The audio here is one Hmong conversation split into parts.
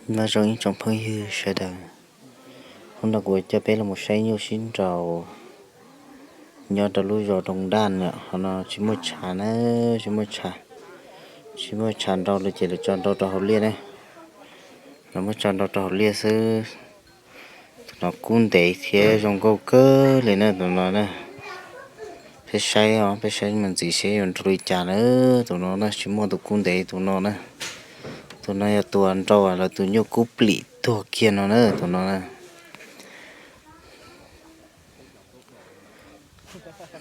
Nyob zoo ib tsoom phooj ywg sawv daws, hnub no kuv coj peb los mus saib nyuj sib nraus nyob rau lub zos Doo Daj no. Qhov no tsis muaj tshav na, tsis muaj tshav, tsis muaj tshav nrau li ces lawv tso nrau rau hauv liaj na. Lawv muab tso nrau rau hauv liaj xwb. Tus no kub ntev thiab zoo nkauj kawg li na tus no na. Peb saib os, peb saib mus ntxiv seb yuav nrau li cas na. Tus no na tsis muaj tus kub ntev tus no na. Tus no yog tus nrau lawv tus nyuj kub plim tuag kiag no na, tus no na.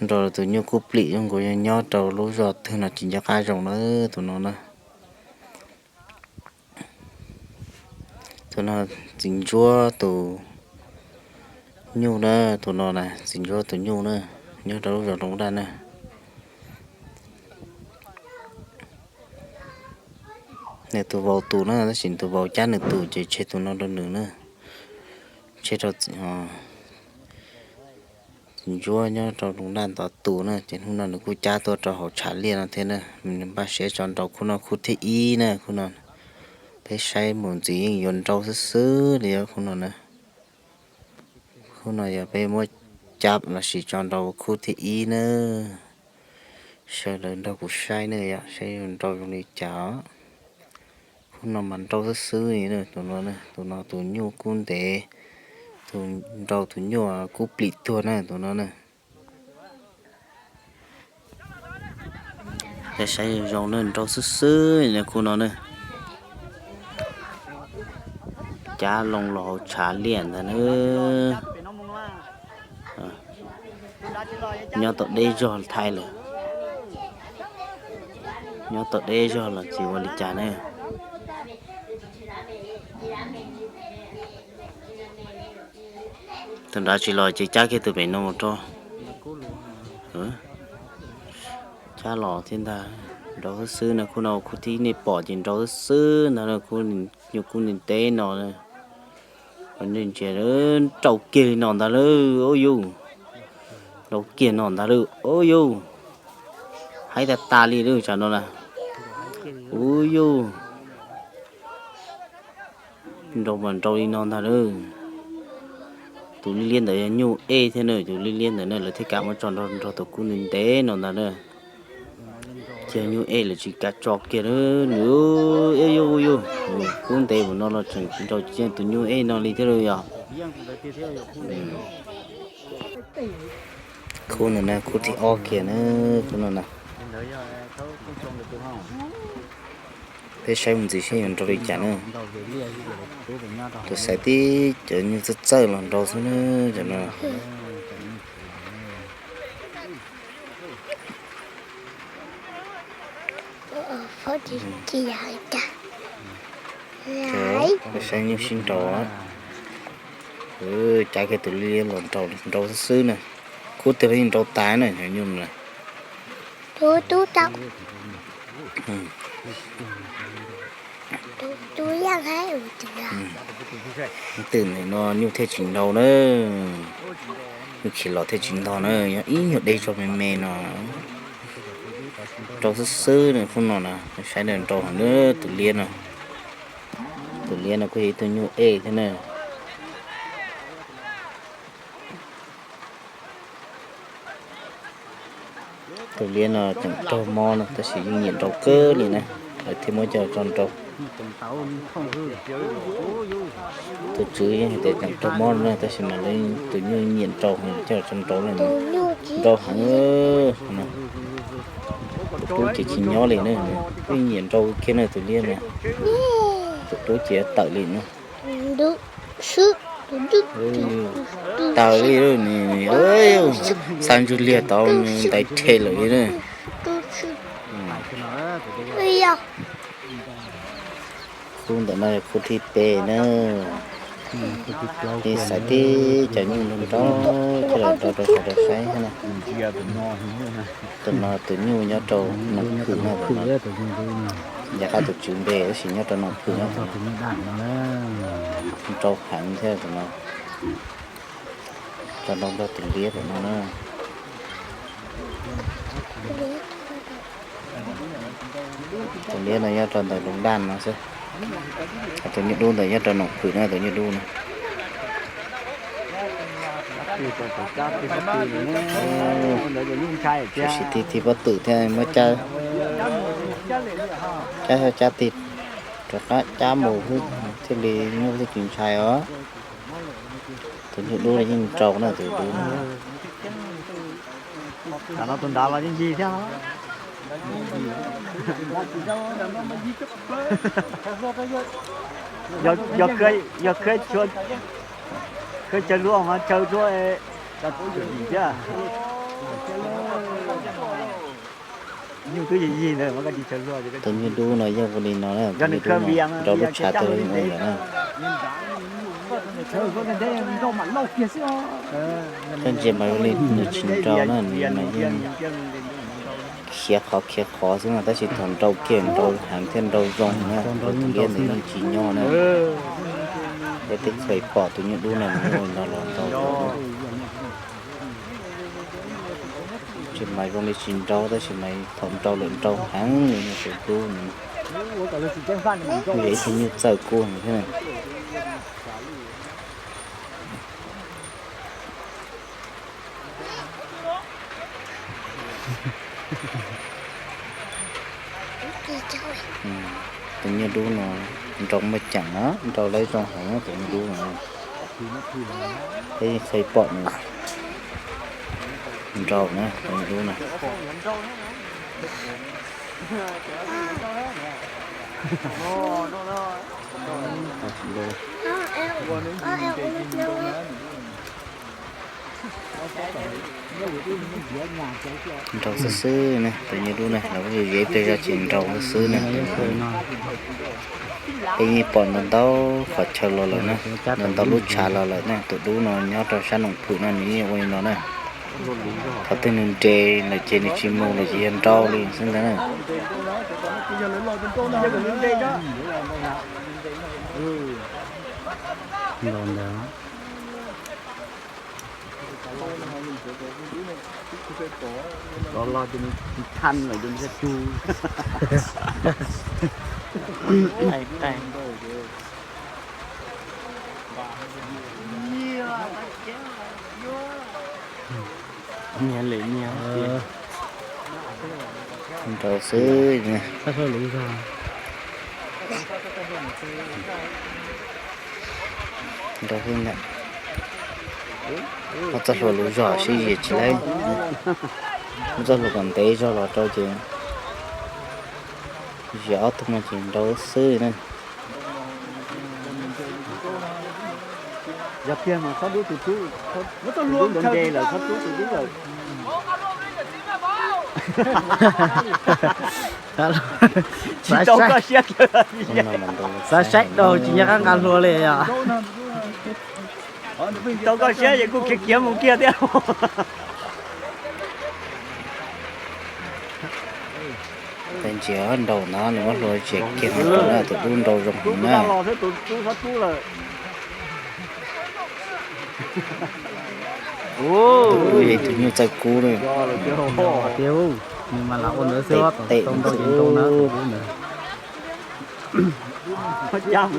Nrau lawv tus nyuj kub plim zoo nkaus nyob rau lub zos twg no tsis nco qab zoo na, tus no na. Tus no txiv ntsuab tus nyuj na, tus no na txiv ntsuab tus nyuj na, nyob rau lub zos Doo Daj na. Nws tus vauv tus na, tab sis tus vauv cab nws tus ces tseg tus no rau nws na. Tseg rau txiv ntsuab nyob rau Doo Daj ntawd tus na, ces hnub no nws kuj cab tuaj rau hauv tshav liaj no thiab na. Nws npaj siab tso nrau khub no khub thib ib na, khub no. Peb saib mus ntxiv yeej yuav nrau xwb xwb li os khub no na. Khub no yog peb muab cab los sis tso nrau khub thib ib na. Sawv daws nrog kuv saib ne yom, saib yuav nrau zoo li cas. Khub no mas nrau xwb xwb li na, tus no, tus no tus nyuj kub ntev, tus nrau tus nyuj kub plim tuag na tus no na. Saib zoo na, nrau xwb xwb li na khub no na. Cab loo los hauv tshav liaj ntag na. Nyob tom deb zog thaij lawm. Nyob tom deb zog los tsis ua li cas na. Tus nrad tsis los ces cab kiag tus pem no mus rau. Cab los thiab ntag. Nrau xwb xwb no, khub no khub thib nej pom ces nrau xwb xwb ntag, nyuj kub ntev no. Nej ntsia, nrau kiag li no ntag lauj, ub yug. Nrau kiag no ntag lauj, ub yug. Haib tag tas li lauj tsam no na. Ub yug. Nrau mas nrau li no ntag lauj. Tus liab liab ntawd yog nyuj ej thiab na, tus liab liab ntawd na lawv thiaj kam muab tso nrau nrog tus kub ntev ntev no ntag na. Ces nyuj ej lawv tsis kam tso kiag na, nws ub yug ub yug, kub ntev mus no los tseem nrau tus nyuj ej no li thiab lauj yog. Khub ntawm no khub thib ob kiag na, khub no na. Peb saib mus ntxiv seb yuav nrau li cas na. Tus xaiv tib cov nyuj txawj txawj los nrau xwb na, cov no. Peb saib nyuj sib nrau. Cav kiag tus liab los nrau, nrau xwb xwb na. Khub twg los yeej nrau tas na, cov nyuj no. Twb nim no nyuj thiaj tsis nrau na, nyuj khiav los thiaj tsis nrau na, yog ib nyuag deb zog me me no. Nrau xwb xwb na, khub no na, saib na nrau heev na, tus liab no. Tus liab no kuj yog ib tug nyuj ej thiab na. Tus liab no tseem raug mob no tab sis yeej nyiam nrau kawg li na, lawv thiaj muab coj tso nrau. Tus tswv yeej hais tias tseem raug mob no na tab sis mas lawv tus nyuj nyiam nrau heev coj tso nrau na. Nrau heev. Tus tub ces tsis nyob li na, yeej nyiam nrau kiag na tus liab na. Tus tub ces tawm li na. Tawm li, xa ntsug liag tau ntais rhe lawm li na. Khub ntawm no yog khub thib peb na. Peb xaiv tib cov nyuj nrau nrau coj los nrau rau sawv daws saib na. Tus no tus nyuj nyob rau Noo Phwm no, tus no. Yav qab tus tswv npe tab sis nyob rau Noo Phwm no. Nrau heev thiab tus no. Tso nrau nrog tus liab tus no na. Tus liab no nyob rau ntawm Doo Daj no xwb. Tus nyuj dub ntawd nyob rau noom phwm na, tus nyuj dub na. Tam sim tig tig pob twm thiab muab cab, cab xyov cab tig rov qab cab mus xwb thiaj li nyuj thiaj tsis ntshai os. Tus nyuj dub no yeej nrau na, tus dub no. Tam no tus nrad los yeej ncig thiab. Yog, yog khawb chaw luaj mas chaw luaj, yim thiab. Nyuj twb yig yig ntawd mas koj tsis chaw luaj. Tus nyuj dub no yog ua li no na, tus nyuj dub no nrau lub tshav tag li ua ntawm na. Koj ntsia mas zoo li nws tsis nrau na, nws mas yeej khiav qhov khiav qhov xwb no, tab sis thaum nrau kiag nrau heev thiab nrau zoo na, rau tus liab ntawd yeej tsis nyob na. Peb twb kheev pom tus nyuj dub no nws ua li no los ntau. Tsis mas zoo li tsis nrau tab sis mas thaum nrau lawm nrau heev li no tus dub no. Yog ib tug nyuj txawj kub thiab. Tus nyuj dub no nrau muaj ceem na, nrau lawv zoo heev tus nyuj dub no. Peb yeej kheev pom nws nrau na, tus nyuj dub na. Nrau xwb xwb na, tus nyuj dub na, lawv kuj yog ib pliag zog ces nrau xwb xwb na. Peb yeej pom ntau ntau qhov chaw los lawm na, ntau ntau lub tshav los lawm na, tus dub no nyob rau sab noom phwm no nws yeej ua li no na. Thaum twg nws nres lawm ces nws tsis mus lawm ces yog nrau li xwb ntag na. Los los ces nws tsis thaj lawm ces nws txog cug. Niag lem niag. Nrau xwb. Nrau xwb ntag. Muab txoj hlua luv zog sib zis tsis laib. Muab txoj hlua kom ntev zog los rau ces zis ob tug no ces nrau xwb na. Yog tiag mas txhob dub tus tub, tus tub nce lawm txhob dub tus dub lawm. Tsis tau koj siab kiag. Xav saib daug tsis nco qab nqa hlua li os. Tsis tau koj siab ces kuj khiav khiav mus kiag thiab. Peb ntsia nrau ntawd nws muab hlua txiav kiag no rau na, tus dub nrau zoo heev na. Tus dub yog tus nyuj txawj kub na. Nws mas lam ua ntawd xwb, tes tau nrau ces nrau na. Xaiv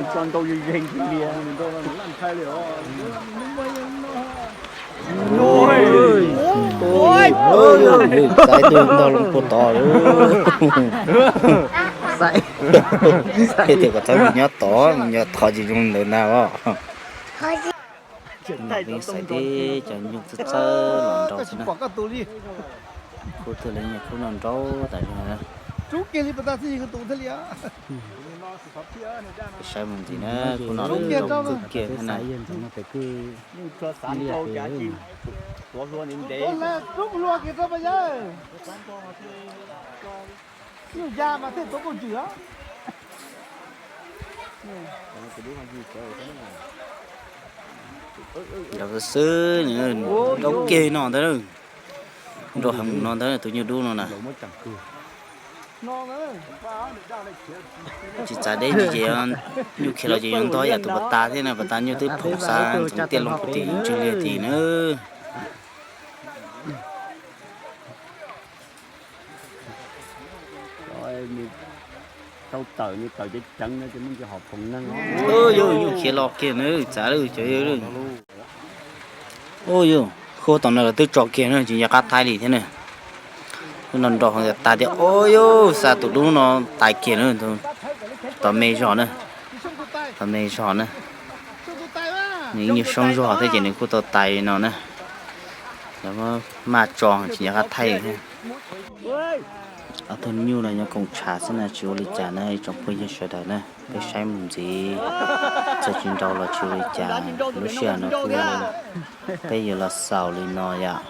tus ntog loo puag tod. Xaiv tias kom txhob mus nyob tod, mus nyob tod ces zoo ntawd ntag os. Peb xaiv tib cov nyuj txawj txawj los nrau xwb na. Khub twg li nyuag khub no nrau tas zog na. Saib mus ntxiv na, khub no nrau kawg kiag thiab na. Nrau xwb xwb, nrau kiag no ntag. Nrau heev no ntag tus nyuj dub no na. Tsis txav deb ces nyuj khiav los ces yuav ntog yam tus pas tas thiab na, pas tas nyuj twb phoom xa ntxoov tiaj loo puag tim tswg liag tim na. tau tawm, nws tawm ceev ceev no ces muaj ntsis hom phoom neeg. Yus khiav los kiag na, txav lawm cov yawg. Yus, huab tom no lawv twb tso kiag na, tsis nco qab thaij li thiab na. Lub no nrau heev tas tias, o yus, xa tus dub no tais kiag na. Tom me zog na, tom me zog na. Nws ib nyuag soob zog thiab ces nws kuj tau tais li no na. Lawv maj tso tsis nco qab thaij thiab. Ob tug nyuj no nyob koom tshav xwb na, tsis ua li cas na ib tsoom phooj ywg sawv daws na. Peb saib mus ntxiv, txawm tsis nrau los tsis ua li cas. Lub sij hawm no kuj peb yuav los xaus li no yom.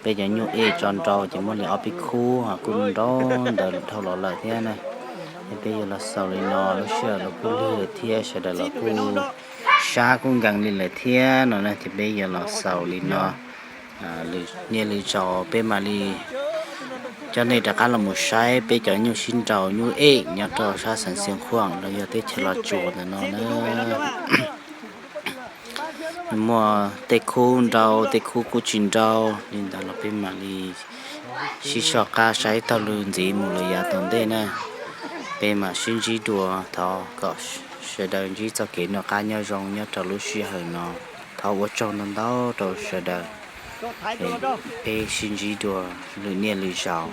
Peb cov nyuj ej tso nrau ces muaj li ob peb khub kuj nrau ntawd dhau los lawm thiab na. Es peb yuav los xaus li no, lub sij hawm los kuj lig lawm thiab sawv daws los kuj sab kuj nkees li lawm thiab no na, ces peb yuav los xaus li no. Lwm niaj lwm zaus peb mam li coj nej rov qab los mus saib peb cov nyuj sib nrau nyuj ej nyob rau sab xeev Xiav Khuam los yog teb chaws Los Tsuas ntawm no na. Muaj tej khub nrau tej khub kuj tsis nrau li ntawd los peb mam li sib soj qab saib taug lw ntxiv mus lawm yav tom ntej na. Peb mam sib ntsib dua, thov kom sawv daws ntsib txoj kev noj qab nyob zoo nyob rau lub sij hawm no. Thov ua tsaug ntau ntau rau sawv daws. Peb sib ntsib dua lwm niaj lwm zaus.